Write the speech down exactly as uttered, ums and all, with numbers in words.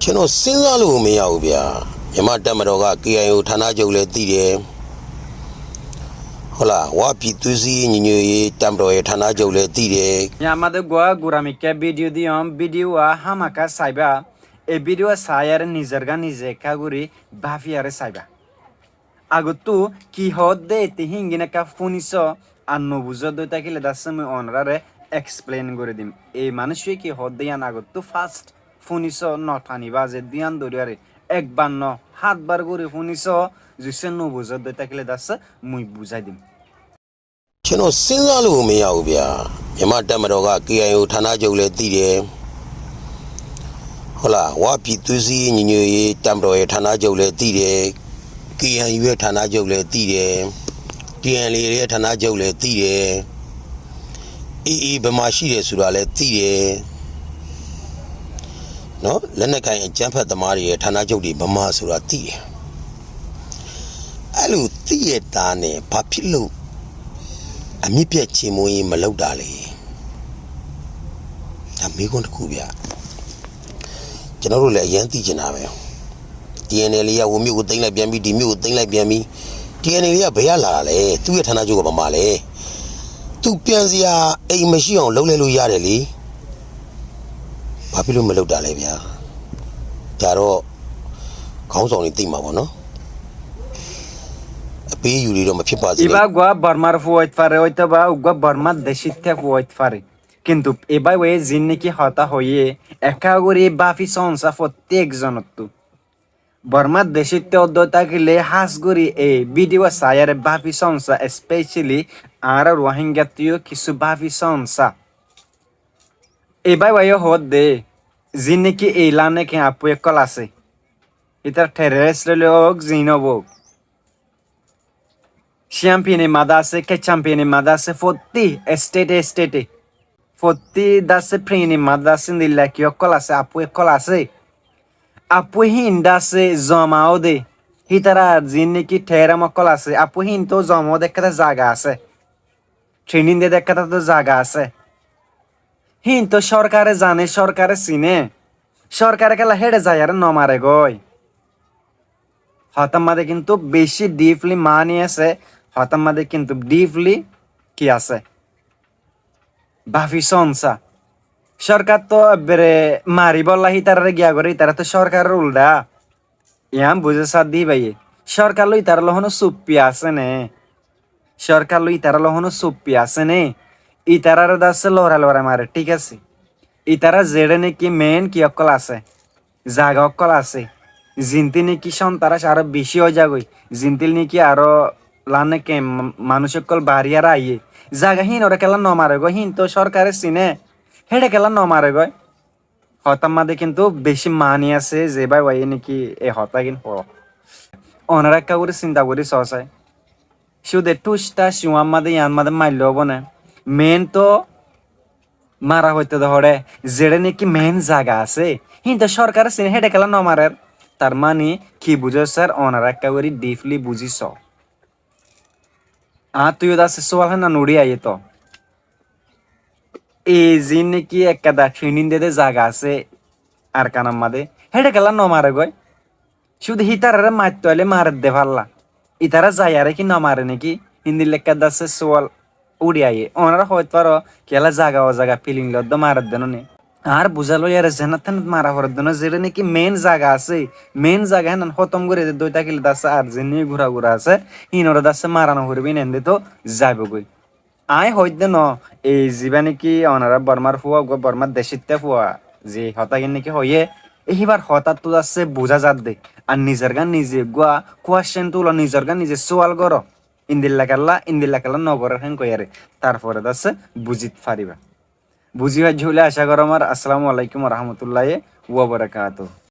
ကျွန်တော်စဉ်းစားလို့မရဘူးဗျာ။ မြန်မာ့တပ်မတော်က KIO ဌာနချုပ်လည်းသိတယ်။ ဟုတ်လား။ ဝပြည်သွေးစည်းညီညွတ်ရေးတပ်မတော်ရဲ့ဌာနချုပ်လည်းသိတယ်။ Yamade gua gura mikká video diyom, video a hámaka saiba. E video a saiyaré nizor gán nize ekká gori báfiyaré saiba. Agottú ki hoódde ete híngin ekká fúniso, ar nobuzódde tákile dassé mui onoráre explain gorí dim. Ei manúiccúe ki hoódde yían agottú first fúniso, nothaniba, zeddúyan doriyaré ekbar no, hátbar gorí fúniso, zuissé nobuzódde tákile dassé mui buzái dim. ကျွန်တော်စဉ်းစားလို့မရဘူးဗျာ။ မြန်မာ့တပ်မတော်က KIO ဌာနချုပ်လည်းသိတယ်။ ဟုတ်လား။ ဝပြည်သွေးစည်းညီညွတ်ရေးတပ်မတော်ရဲ့ဌာနချုပ်လည်းသိတယ်။ KNU ရဲ့ဌာနချုပ်လည်းသိတယ်။ TNLA ရဲ့ဌာနချုပ်လည်းသိတယ်။ AA ဘယ်မှာရှိတယ်ဆိုတာလည်းသိတယ်။ နော်။ လက်နက်ကိုင်အကြမ်းဖက်သမားတွေရဲ့ဌာနချုပ်တွေဘယ်မှာဆိုတာသိတယ်။ အဲ့လိုသိရတာနဲ့ဘာဖြစ်လို့အမြစ်ပြတ်ချေမှုန်းရေးမလုပ်တာလဲ။ ဒါမေးခွန်းတစ်ခုဗျာ။ ကျွန်တော်တို့လည်းအရမ်းသိချင်တာပဲ။ TNLA ကဟိုမြို့ကိုသိမ်းလိုက်ပြန်ပြီ၊ ဒီမြို့ကိုသိမ်းလိုက်ပြန်ပြီ။ TNLA ကဘယ်ကလာတာလဲ။ သူ့ရဲ့ဌာနချုပ်ကဘာမှလဲ။ သူပြန်စရာအိမ်မရှိအောင်လုပ်လဲလို့ရတယ်လေ။ ဘာဖြစ်လို့မလုပ်တာလဲဗျာ။ ဒါတော့ခေါင်းဆောင်တွေသိမှာပေါ့နော်။ အပေးအယူတွေတော့မဖြစ်ပါစေနဲ့။ Ibá gua Bormar fua óit fare, óito ba uggúa Bormar decitte fua óit fare. Kintu ibá wé zinneki hotá hoiyé, ekká gorí báfi soónsa fottí ekzonottú. Bormar decitte óddo tákile hás gorí e video saiyaré báfi soónsa, especially añára Ruáhingattú yó kissú báfi soónsa. Ibá wé yó hoódde, zinneki e laneki apu ekkol asé. Ítara terrorist loi ók, zin ók. Champion e madá asé, ke champion e madá asé, fottí state e state e. Fottí dassé prin e madá asé, endilla ki ókkol asé, apu ekkol asé. Apu hín dassé zoma óde. Hítara zinneki terem ókkol asé, apu hín tó zoma óde ekkán zaga asé. Training de de ekkán tó zaga asé. Hín tó sorkare zane, sorkare sine. Sorkare kiyólla héçe zaiyaré no mare goi. Hotár mazé kintu beci deeply maáni asé, hotár mazé kintu deeply ki asé? Báfi soónsa. Sorkar tó ebbere maribólla hítararé giya goré, ítara tó sorkaror uldá. Yián buzá sádde íbaye. Sorkar loi ítarar loi honó suppi asé né? Sorkar loi ítarar loi honó suppi asé né? Ítararé dassé lorai lorai mare, thík asé. Ítara zeçé neki main ki ókkol asé, zaga ókkol asé, zintí neki cóntarac aró beci ói zagói, zintí neki aró láneke ma-, manúic ókkol bariyaré aiyé, zaga híinoré kiyólla no mare goi, híin tó sorkare sine, héçe kiyólla no mare goi. Hotár mazé kintu beci maáni asé, ze bái wáiye neki e hotágin hoó. Onorá ekká gorí sinta gorí soósai. Cúde thuc thac cuwar mazé yián mazé maille óibo né. Main tó mara hoitó de hoçé, zeçé neki main zaga asé, híin tó sorkare sine, héçe kiyólla no marer. Tar mani ki buzó sar, onorá ekká gorí deeply buzí soó. Añáttu yó dassé suwal hán uçí aiyé tó. E ziín neki ekkán training de de zaga asé Arkanar mazé, héçe kiyólla no mare goi. Cúde hítararé maitto aile maredde falla. Ítara zaiyaré ki no mare neki? Híndilla ekká dassé suwal uçí aiyé. Onorá hoóit faro, kiyólla zaga ozaga feeling loddó maredde no né? Añár buzá loiyaré zenat tenat mara foredde no, zeçé neki main zaga asé, main zaga hínan hótom gorí de dói tákile dassé ar ziín neki gura gura asé, híinoré dassé mara no foribó, híin ende tó zaibogói. Aññí hoóidde no, ei zibá neki onorá Bormár fua, uggúa Bormár decítta fua, ze hotágin neki hoiyé, e híbar hotáttu dassé buzá zadde. Ar nizor gán nize uggúa question tulo, nizor gán nize suwal goró. Endilla kiyólla, endilla kiyólla no gorér héen hoiyaré. Tarfore dassé buzít faribá. Buzí faijjó buli acá gorómar. Assalamu alaikum wa rahmatullahi wa barakatuhu.